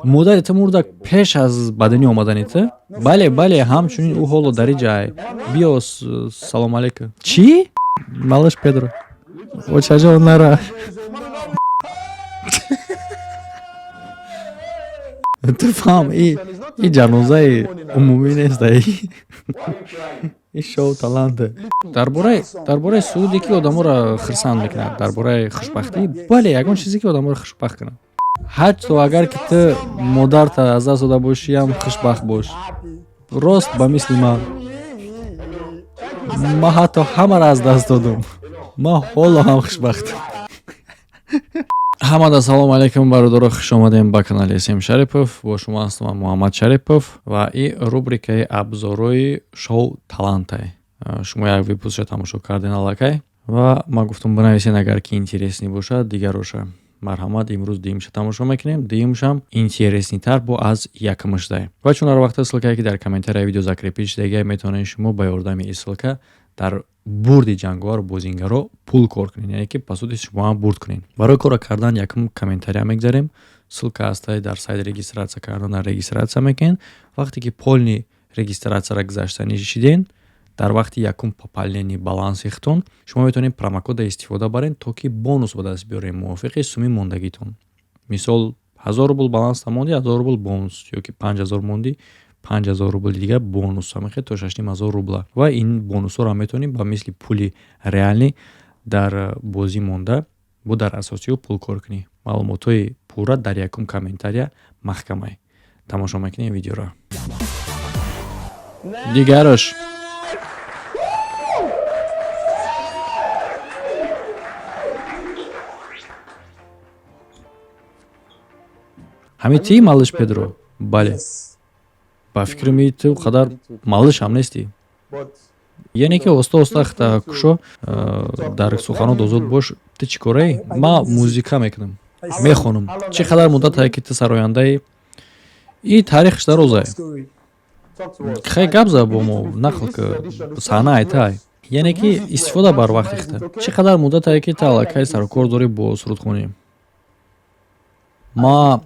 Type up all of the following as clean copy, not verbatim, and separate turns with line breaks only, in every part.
Модари ту мурда пеш аз ба дунё омадани ту? Бале, бале, ҳамчунин ӯ ҳоло дар иҷай. Биё, салом алейкум. Чӣ? Малыш Педро. Очаҷон, нара. Ту фаҳм, и ҷанозаи умумӣ нест, и шоу таланте. Дар бораи суруде, ки одаморо хирсанд мекунад, дар бораи хушбахтӣ, бале, ягон чизе, ки одаморо хушбахт кунад. Ҳатто агар ки ту модарта аз даст дода бошӣ ҳам, хушбахт бош. Рост ба мисли ман. Ман ҳатто ҳамаро аз даст додум. Ман ҳоло ҳам хушбахтам. Ҳамада салому алайкум, бародаро, хуш омадем ба канали См Шарипов. Бо шумо ҳастам ман, Муҳаммад Шарипов, ва и рубрикаи абзорҳои шоу талантай. Шумо як выпуск ша тамошо кардем аллакай ва ман гуфтам, бинависен, агар ки интересный бошад дигароша. Марҳамат, имрӯз дуюмша тамошо мекунем. Дуюмшам интересный тар бо аз якумашдай. Ва чун ҳар вақта ссылка е, ки дар комментарияи видео закрепить шудагиа, метавонед шумо ба ёрдами ин ссылка дар бурди ҷанговару бозингаро пул кор кунед, яъне ки по сути шумо ҳам бурд кунед. Барои корро кардан якум комментария мегзарем, ссылка ҳастай дар сайт регистрация кардан, дар регистрация мекунед. Вақте ки полный регистрация ро гузаштанӣ шиден, дар вақти якум пополнение баланси худтон шумо метавонед промокод а истифода баред, то ки бонус ба даст биёред мувофиқи сумми мондагитон. Мисол, 1000 рубл баланста монди, 1000 рубл бонус, ё ки 5000 монди, 5000 рубли дигар бонус, ҳамихел то 6500 рубла. Ва ин бонусҳоро метавонӣ ба мисли пули реалӣ дар бозӣ монда, бо дар асоси ӯ пул кор кунӣ. Маълумотҳои пурра дар якум комментария маҳкамай. Тамошо мекунем видеоро. Дигараш. Ҳамин ти, малыш Педро? Бале. Ба фикри ми, ту қадар малыш ҳам нестӣ. Яъне ки оста оста хта кушо, дар суханот озод бош. Ту чӣ кораӣ? Ман музика мекунам. Мехонам. Чӣ қадар муддатае, ки ту сарояндаӣ? И таърихш дарозае. Хай, гап зад бо мо, нақл ки саҳна айтай. Яъне ки истифода бар вақти хита. Чӣ қадар муддатае, ки ту аллакай сарукор дорӣ бо сурудхонӣ? Ма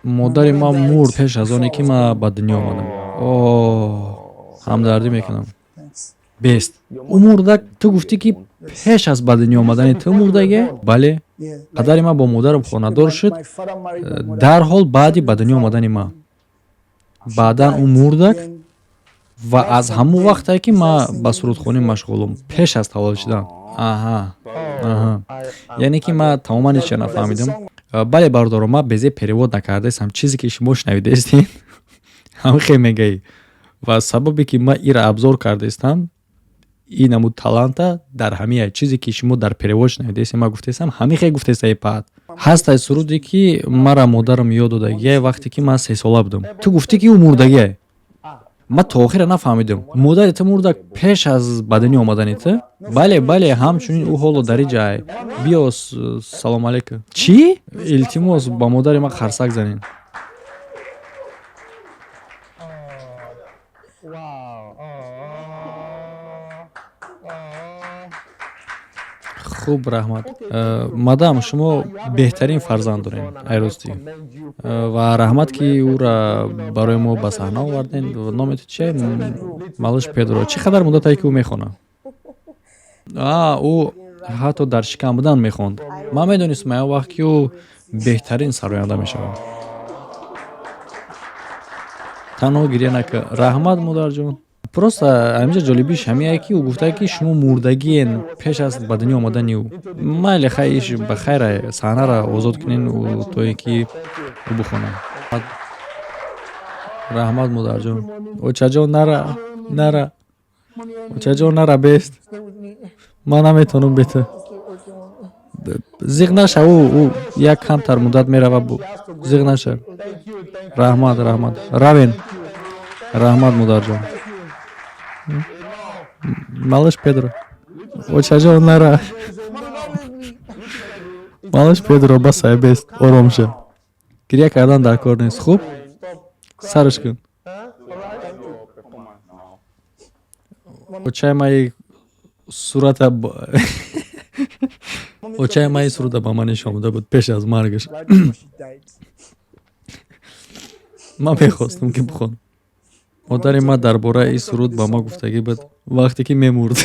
модари ман мурд пеш аз оне, ки ман ба дунё омадам. О, ҳамдардӣ мекунам. Бест. Ӯ мурда, ту гуфтӣ, ки пеш аз ба дунё омадани ту мурдагӣ? Бале. Падари ман бо модарам хонадор шуд дарҳол баъди ба дунё омадани ман. Баъдан ӯ мурдак ва аз ҳамон вақтае, ки ман ба сурудхонӣ машғулам, пеш аз таваллуд шудан. Аҳа. Аҳа. Яъне ки ман тамоман ҳеч чиз нафаҳмидам. Бале, бародаро, ман безе перевод накардаистам. Чизе, ки шумо шунавидаистед, ҳамин хел мегаӣ. Ва сабабе, ки ман ира обзор кардаистам, ин намуд таланта дар ҳамин чизе, ки шумо дар перевод шунавидаистед, ман гуфтаистам, ҳамин хел гуфтаистаи паат. Ҳастай суруде, ки мара модарам ёд додагиай, вақте ки ман 3 сола будам. Ту гуфтӣ, ки ӯ мурдагиай. Ман то охира нафаҳмидам. Модари ту мурда пеш аз ба дунё омадани ту? Бале, бале, ҳамчунин ӯ ҳоло дар иҷай. Биё, салом алейкум. Чӣ? Илтимос, ба модари ман қарсак занед. Хуб, раҳмат. Мадам, шумо беҳтарин фарзанд доред, ай ростӣ. Ва раҳмат, ки ӯра барои мо ба саҳна оварден. Номи ту чия? Малыш Педро. Чӣ қадар муддатае, ки ӯ мехонад? А, ӯ ҳатто дар шикам будан мехонд. Ман медонистам он вақт, ки ӯ беҳтарин сароянда мешавад. Танҳо гиря накард. Раҳмат, модарҷон. Просто ҳаминҷа ҷолибиш ҳамие, ки ӯ гуфта, ки шумо мурдагиен пеш аз ба дунё омадани ӯ. Майли, хай, иш ба хайра, саҳнаро озод кунен то ин ки ӯ бихонад. Раҳмат, модарҷон. Очаҷон, нара, нара. Очаҷон, нара, бест. Ман наметавонам бе ту. Зиқ наша, ӯ як камтар муддат мерава, зиқ наша. Раҳмат, раҳмат. Равен. Раҳмат, модарҷон. Малыш Педро. Очаҷон, нара. Малыш Педро, басай, бест, ором ша. Гиря кардан дар кор нест. Хуб? Сарш кун. Очаи маи сурата, очаи маи суруда ба ман нишон дода буд пеш аз маргаш. Ман мехостам, ки бихонам. Модари ман дар бораи ин суруд ба ман гуфтагӣ буд, вақте ки мемурд.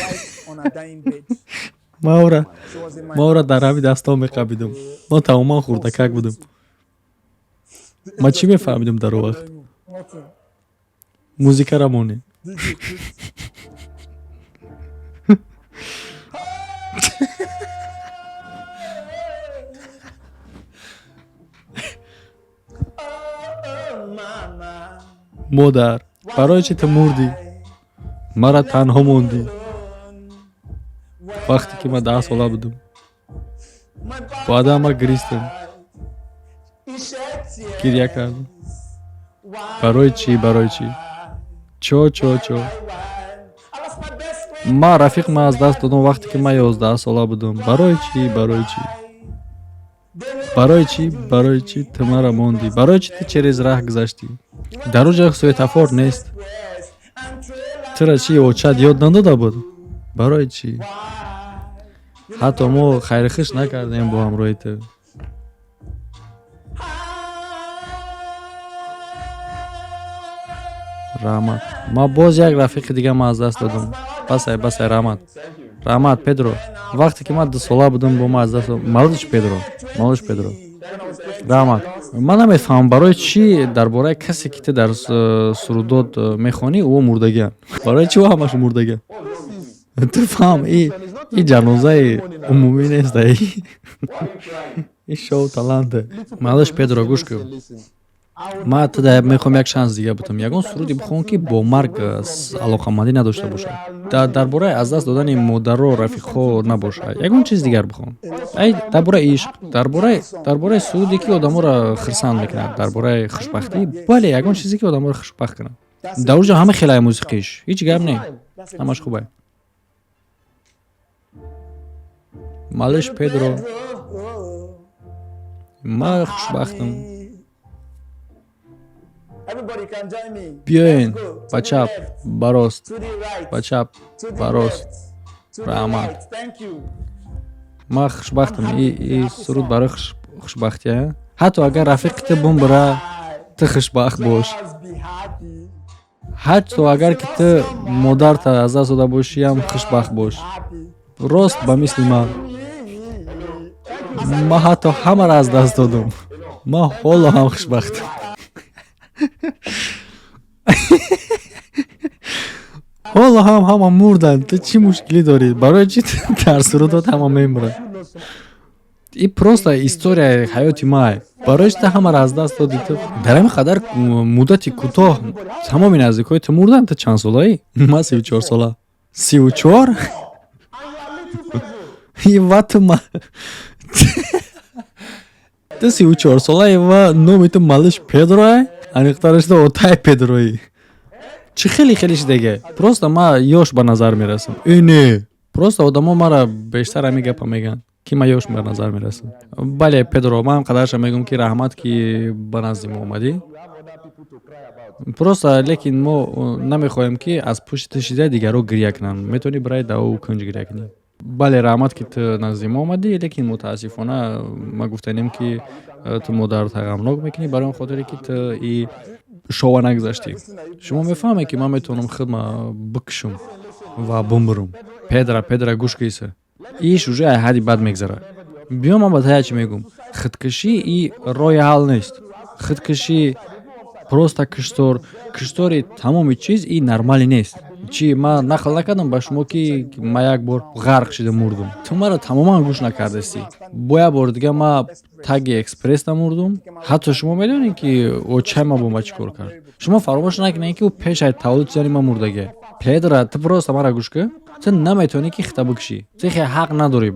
Ман ӯра дар ҳами дастҳо меқабидам. Ман тамоман хурдакак будам. Ман чӣ мефаҳмидам дар он вақт? Музикара монед. Модар, барои чӣ ту мурдӣ, маро танҳо мондӣ, вақте ки ман 10 сола будам? Баъдан ман гиристам, гиря кардам. Барои чӣ, барои чӣ? Чо, чо, чо? Ман рафиқма аз даст додам, вақте ки ман 11 сола будам. Барои чӣ, барои чӣ, барои чӣ, барои чӣ ту маро мондӣ? Барои чӣ ту через раҳ гузаштӣ? Дар он ҷо светофор нест. Тура чӣ, очат ёд надода буд? Барои чӣ? Ҳатто мо хайрухуш накардем бо ҳамроҳи ту. Раҳмат. Ман боз як рафиқи дигама аз даст додам. Басай, басай, раҳмат, раҳмат, Педро. Вақте ки ман 2 сола будам, бо ман аз даст додам. Малыш Педро, малыш Педро, раҳмат. Ман намефаҳмам, барои чӣ дар бораи касе, ки ту дар сурудот мехонӣ, ӯ мурдагианд. Барои чӣ ӯ ҳамаш мурдагианд? Ту фаҳм, и ҷанозаи умумӣ нест, и шоу таланте. Малыш Педро, гӯш кун. Ман туда мехоҳам як шанс дига бутам. Ягон суруде бихон, ки бо марг алоқамандӣ надошта бошад, дар бораи аз даст додани модаро, рафиқҳо набошад. Ягон чиз дигар бихон, ай дар бораи ишқ, дар бораи суруде, ки одаморо хирсанд мекунад, дар бораи хушбахтӣ. Бале, ягон чизе, ки одаморо хушбахт кунад. Дар он ҷо ҳама хелай мусиқиш, ҳеҷ гап не, ҳамаш хубай. Малыш Педро, ман хушбахтам. Биёен ба чап, ба рост, ба чап, ба рост. Раҳмат. Ман хушбахтам. И суруд барои хушбахтия. Ҳатто агар рафиқи ту бумбира, ту хушбахт бош. Ҳатто агар ки ту модарта аз даст дода бошиам, хушбахт бош, рост ба мисли ман. Ман ҳатто ҳамаро аз даст додам, ман ҳоло ҳам хушбахтам. Ҳоло ҳам ҳама мурданд, ту чӣ мушкилӣ дорӣ? Барои чӣ дар сурудот ҳама мемуранд? И просто историяи ҳаёти май. Барои чӣ ту ҳамаро аз даст додӣ? Ту дар ҳамин қадар муддати кӯтоҳ тамоми наздикҳои ту мурданд. Ту чанд солаӣ? Ман 34 сола. 34 ва ту 34 солаи ва номи ту Малыш Педроа, аниқтараш ту отай Педроӣ. Чӣ хеле хеле шидаге? Просто ман ёш ба назар мерасам. Э, не, просто одамо мара бештар ҳамин гапа мегӯянд, ки ман ёш ба назар мерасам. Бале, Педро, ман қадарша мегӯям, ки раҳмат, ки ба назди мо омадӣ. Просто лекин мо намехоҳем, ки аз пушти ту шида дигарро гиря кунанд. Метавонӣ барои даву кунҷ гиря кунӣ. Бале, раҳмат, ки ту назди мо омадӣ, лекин мутаассифона ма гуфтанем, ки ту модарро ғамнок мекунӣ, барои он хотире ки ту и шова нагузаштӣ. Шумо мефаҳмед, ки ман метавонам худма бикушам ва бумбурам. Педра, Педра, гӯш киса, иш уже ай ҳадди бад мегзарад. Биё, ман ба тая чӣ мегӯм: худкушӣ и роҳи ҳал нест. Худкушӣ, просто куштор, куштори тамоми чиз и нормалӣ нест. Чӣ, ман нақл накардам ба шумо, ки ман як бор ғарқ шуда мурдум? Ту маро тамоман гӯш накардастӣ. Бо як бори дига ман таги экспресс намурдум. Ҳатто шумо медонед, ки очаи ман бо ман чӣ кор кард? Шумо фаромӯш накунед, ки ӯ пеш аз таваллуд шудани ман мурдагия. Педра, ту просто маро гӯш кун. Ту наметавонӣ, ки хита бикушӣ. Ту хеле ҳақ надорӣ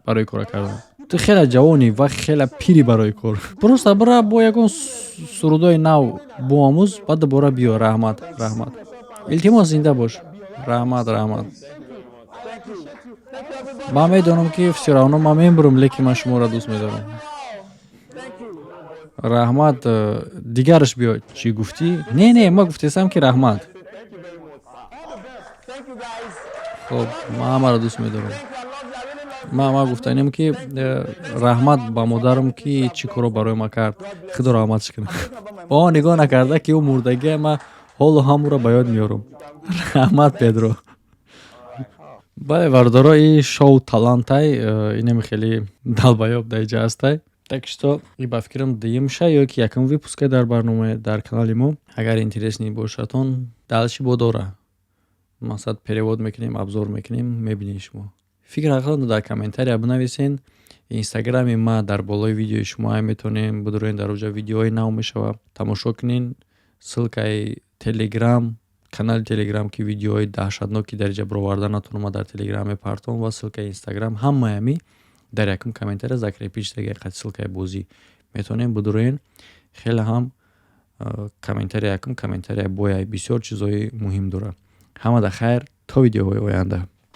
барои кора кардан. Ту хеле ҷавонӣ ва хеле пирӣ барои кор. Просто бира, бо ягон сурудои нав биомӯз, баъд дубора биё. Раҳмат, раҳмат, илтимос, зинда бош. Раҳмат, раҳмат. Ман медонам, ки всё равно ман мемурам, лекин ман шуморо дӯст медорам. Раҳмат. Дигараш биё. Чӣ гуфтӣ? Не, не, ман гуфтесам, ки раҳмат. Хоб, ман ҳамаро дӯст медорам. Ман гуфтанем, ки раҳмат ба модарам, ки чӣ корро барои ман кард, худо раҳматш кунад. Ба он нигоҳ накарда, ки ӯ мурдагия, ман ҳоло ҳамонро ба ёд меорам. Раҳмат, Педро. Бале, бародаро, и шоу талантай инами хеле долбоёб дар иҷа ҳастай. Так что и ба фикрам, дуюмша ё ки якум выпуска дар барнома дар канали мо. Агар интересный бошадон, дальше бо дора, мақсад, перевод мекунем, обзор мекунем, мебинед. Шумо фикр ҳаққатон дар комментария бинависен. Инстаграми ма дар болои видеои шумо метавонем бидуроен, дар оҷа видеоҳои нав мешава, тамошо кунен. Ссылкаи Телеграм, канали Телеграм, ки видеоҳои даҳшатноки дар иҷа бироварда натонам, ма дар Телеграм мепартом, ва ссылкаи Инстаграм, ҳамаи ами дар якум комментария закрепить шудага, қати ссылкаи бозӣ метавонем бидуроен. Хеле ҳам комментария, якум комментария бояй, бисёр чизҳои муҳим дорад. Ҳамада хайр, то видеоҳои оянда.